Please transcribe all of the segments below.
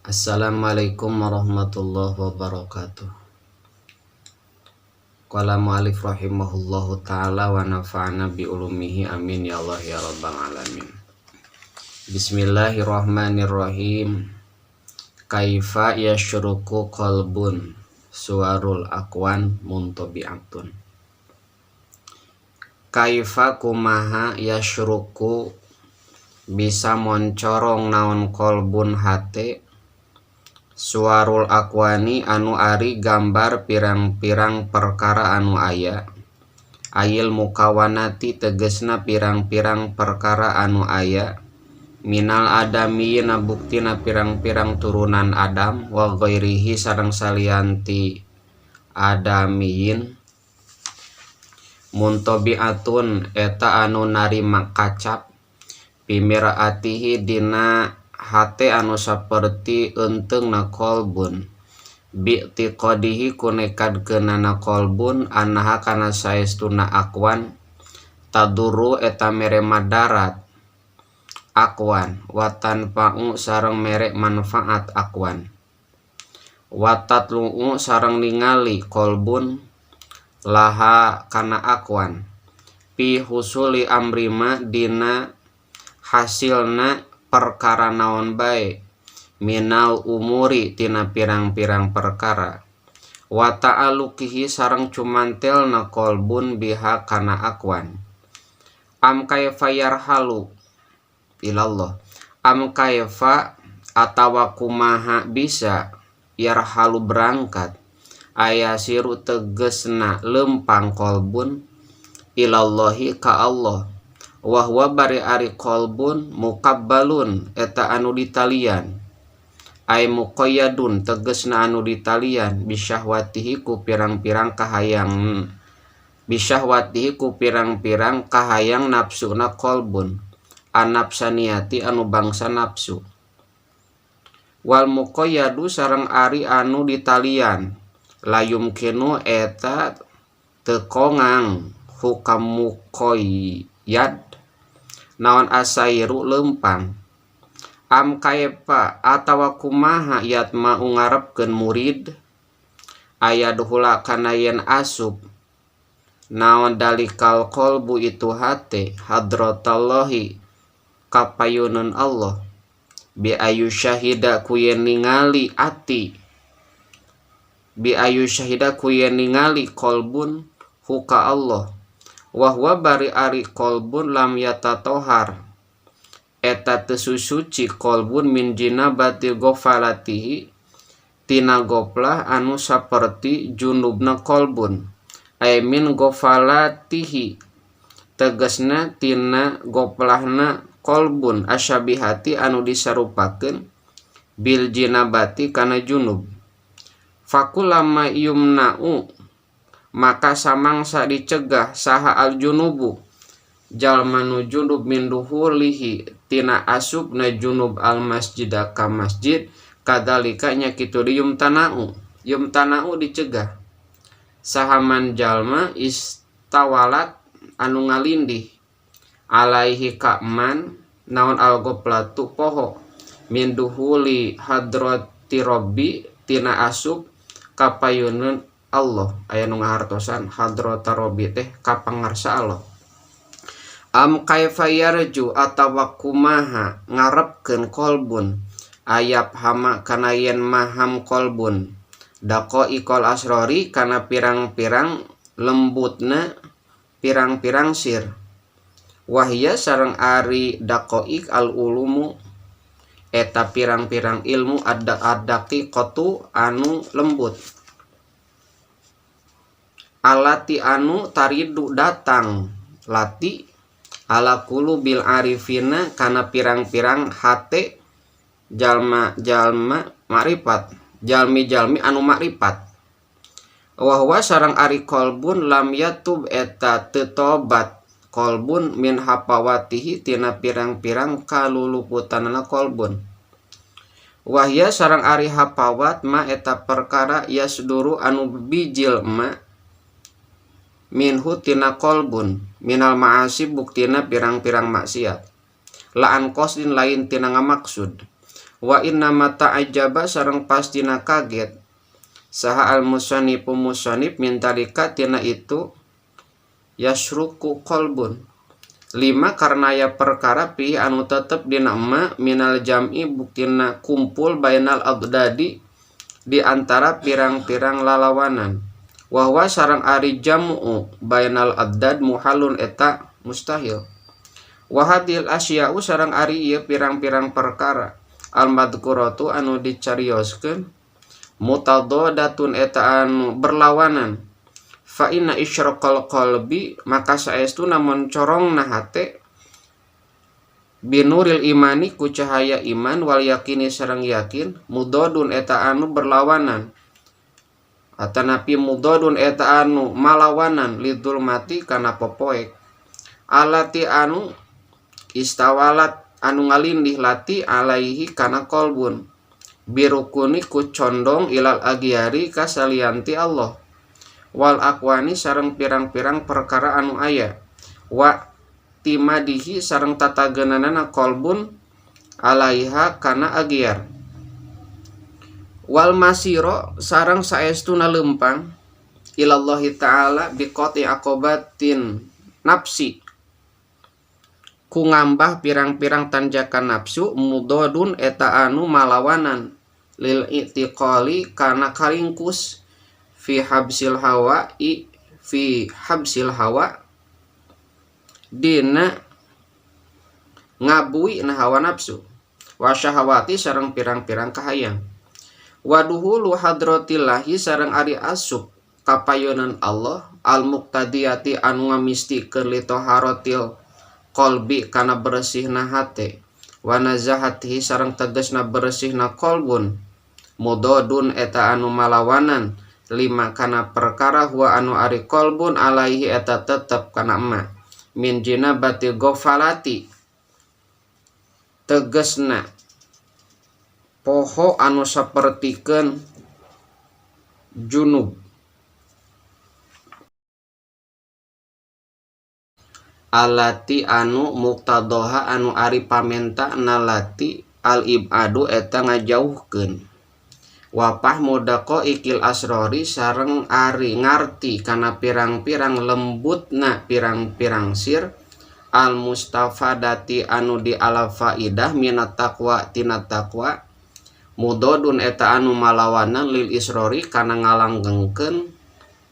Assalamualaikum warahmatullahi wabarakatuh. Qala mu'allif rahimahullahu ta'ala wa nafa'ana bi ulumihi, amin ya Allah ya rabbal alamin. Bismillahirrahmanirrahim. Kaifa yashruku qalbun suwarul akwan muntabi'atun. Kaifa kumaha, yashruku bisa moncorong naon, qalbun hate, suwarul akwani anu ari gambar pirang-pirang perkara anu aya, ayil mukawanati tegesna pirang-pirang perkara anu aya, minal adamiyina buktina pirang-pirang turunan Adam, wa ghairihi sareng salianti adamiyin, muntabi'atun eta anu narima kacap, bimir'atihi dina hate anu saperti eunteungna qalbun, bi'tiqadihi ku nekadkeunana qalbun, annaha kana saestuna akwan, tadurru eta mere madarat akwan, wa tanfa'u sareng mere manfaat akwan, wa tatlu'u sareng ningali qalbun, laha kana akwan, fi husuli amrima dina hasilna perkara naon bae, minal umuri tina pirang-pirang perkara, wa ta'aluqihi sareng cumantelna qalbun, biha kana akwan. Am kaifa yarhalu ilallah, am kaifa atawa kumaha bisa, yarhalu berangkat, ayasiru tegesna lempang, qalbun ilallahi ka Allah, wahwa bari ari qalbun mukabbalun eta anu ditalian, ay muqayyadun tegesna anu ditalian, bisyahwatihi ku pirang-pirang kahayang, bisyahwatihi ku pirang-pirang kahayang nafsuna qalbun, anafsaniyati anu bangsa nafsu. Wal muqayyadu sareng ari anu ditalian, la yumkinu eta teu kongang hukam muqayyad naon, asairu lempang. Am kaifa atawa kumaha yatma'u ngarepkeun murid, ayadkhula kana yen asup naon, dalikal qalbu itu hate, hadratallahi kapayuneun Allah, bi ayu syahida ku yen ningali ati, bi ayu syahida ku yen ningali qalbun hu ka Allah, wahwa bari ari qalbun lam yatatohar eta teu susuci qalbun, min jinabati ghafalatihi tina goplah anu saperti junubna qalbun, ay min ghafalatihi tegesna tina goplahna qalbun, asyabihati anu disarupakeun, bil jinabati kana junub. Fakulama yumna'u maka samangsa dicegah saha al junubu jalma nu junub, min duhulihi tina asupna junub, al masjida ka masjid, kadzalika nya kitu deui, yumtana'u, yumtana'u dicegah saha man jalma istawalat anu ngalindih, alaihi ka man naon, al goflatu poho, min duhuli hadrati rabbi tina asup kapayuneun Allah. Aya nu ngahartosan hadrata rabbi teh kapangarsa Allah. Am kaifa yarju atawa kumaha ngarepkeun qalbun, ayap hama kana yen maham qalbun, daqaiqal asrori kana pirang-pirang lembutna pirang-pirang sir, wahya sareng ari daqaiq al ulumu eta pirang-pirang ilmu, ada addaqiqatu anu lembut, alati anu taridu datang lati, ala qulubil arifina kana pirang-pirang hate jalma-jalma makrifat, jalmi-jalmi anu makrifat, wahwa sareng ari qalbun lam yatub eta teu tobat qalbun, min hafawatihi tina pirang-pirang kaluluputanana qalbun. Wahya sareng ari hafawat ma eta perkara, yasduru anu bijil ma, minhu tina qalbun, minal ma'asi buktina pirang-pirang maksiat, la an qasdin lain tina ngamaksud. Wa inna ma ta'ajjaba sareng pastina kaget saha al musannifu musannif min dzalika tina itu yasruku qalbun lima karena aya perkara fi anu tetep dina emma minal jam'i buktina kumpul bainal adadi di antara pirang-pirang lalawanan wa huwa sareng ari jam'u bainal adad muhalun eta mustahil. Wa hadhil asya'u sareng ari ieu pirang-pirang perkara al madhkuratu anu dicarioskeun mutadadatun eta anu berlawanan. Fa inna isyraqal qalbi maka saestuna mun corongna hate binuril imani ku cahaya iman wal yakini sareng yakin mudadun eta anu berlawanan atanapi mudadun eta anu malawanan lidzulmati kana popoek alati anu istawalat anu ngalindih lati alaihi kana qalbun birukuni ku condong ilal agyari ka salianti Allah wal akwani sareng pirang-pirang perkara anu aya wa timadihi sareng tatageunanana qalbun alaiha kana agyar wal masiro sareng saestuna leumpang ilallahi ta'ala biqati aqobatin nafsi ku ngambah pirang-pirang tanjakan nafsu mudadun eta anu malawanan lil i'tiqali kana karingkus fi habsil hawa i fi habsil hawa dina ngabui na hawa nafsu wa syahawati sareng pirang-pirang kahayang wa duhulu hadratillahi sareng ari asup kapayunan Allah al muqtadiyati anu ngamistikeun li taharatil qalbi kana bersihna hate wa nazahatihi sareng tegesna bersihna qalbun mudadun eta anu malawanan lima kana perkara huwa anu ari qalbun alaihi eta tetep kana emma min jinabati ghafalati tegesna poho anu sapertikeun junub alati anu muqtadoha anu ari pamenta nalati al ibadu eta ngajauhkeun wa fahmu daqaiqil asrori sareng ari ngarti kana pirang-pirang lembutna pirang-pirang sir al mustafadati anu di ala faidah minat taqwa tina taqwa mudadun eta anu malawanan lil isrori kana ngalanggengkeun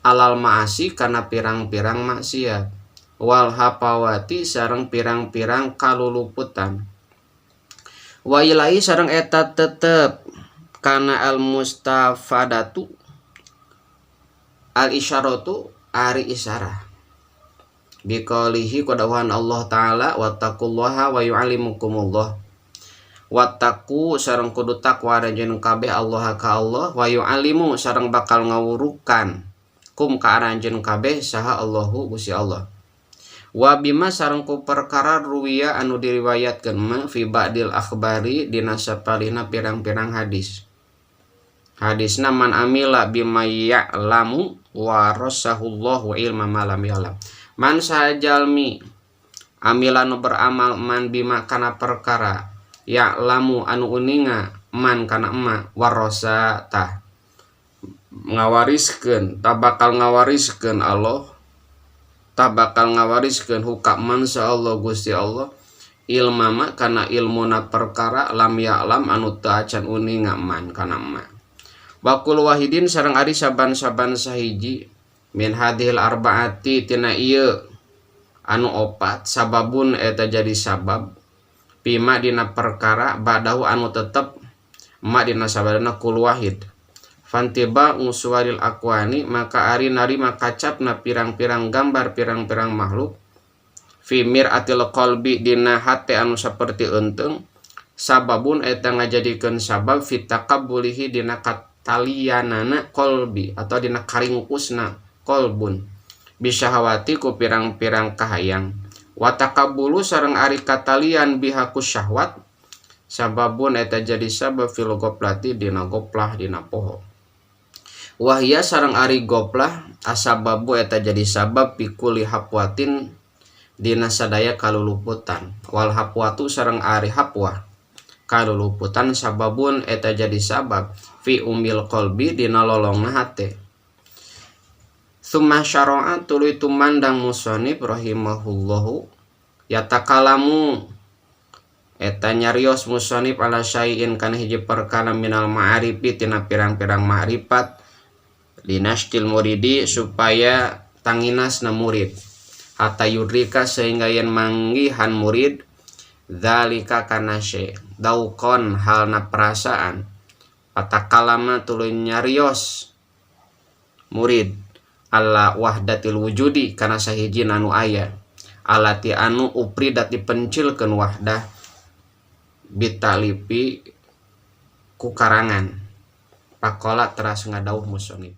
alal maasi kana pirang-pirang maksiat wal hafawati sareng pirang-pirang kaluluputan wa ilahi sareng eta tetep kana al mustafadatu al isyaratu ari isyarah biqaulihi qadawan Allah taala wattaqullaha wa yu'allimukumullah wattaqu sareng kudu takwa aranjeun kabeh Allah ka Allah wa yu'allimu sareng bakal ngawurukan kum ka aranjeun kabeh saha Allahu Gusti Allah wa bima sareng ku perkara ruwiya anu diriwayatkeun ma fi ba'dil akhbari dina sapalihna pirang-pirang hadis hadisna man amila bima ya'lamu wa rasahullahu ilma ma lam ya'lam man sajalmi amila nu beramal man bima kana perkara ya'lamu anu uninga man kana emma warosa tah ngawariskeun tah bakal ngawariskeun Allah tah bakal ngawariskeun huka man sa Allah Gusti Allah ilma ma kana ilmuna perkara lam ya'lam anu teu acan uninga man kana emma wa kullu wahidin sareng ari saban-saban sahiji min hadhil arbaati tina ieu anu opat sababun eta jadi sabab pima dina perkara badahu anu tetep ma dina sabadana kullu wahid fantiba suwaril akwani maka ari narima kacapna pirang-pirang gambar pirang-pirang makhluk fi mir'atil qalbi dina hate anu saperti eunteung sababun eta ngajadikeun sabab fi taqabbulihi dina katalianana qalbi atau dina karingkusna qalbun bisyahawati ku pirang-pirang kahayang wa taqabbulu sareng ari katalian biha ku syahwat sababun eta jadi sabab fil ghaflati dina goflah dina poho wahia sareng ari goflah asababu eta jadi sabab pikuli hafwatin dina sadaya kaluluputan wal hafwatu sareng ari hafwah Kaluluputan sababun eta jadi sabab fi umil qalbi dina lolongna hate. Tsumma syara'a tuluy tumandang musannif rahimahullahu yatakalamu eta nyarios musannif ala syai'in kana hiji perkara minal ma'arifi tina pirang-pirang ma'rifat linastil muridi supaya tanginasna murid hatta yudrika sehingga yen manggihan murid dzalika kana syai daukon halna perasaan. Patakalama tuluy nyarios murid ala wahdatil wujudi kana sahijina anu aya alati anu upridat dipencilkeun wahdah bitalipi ku karangan. Pakola teras ngadawuh musonib.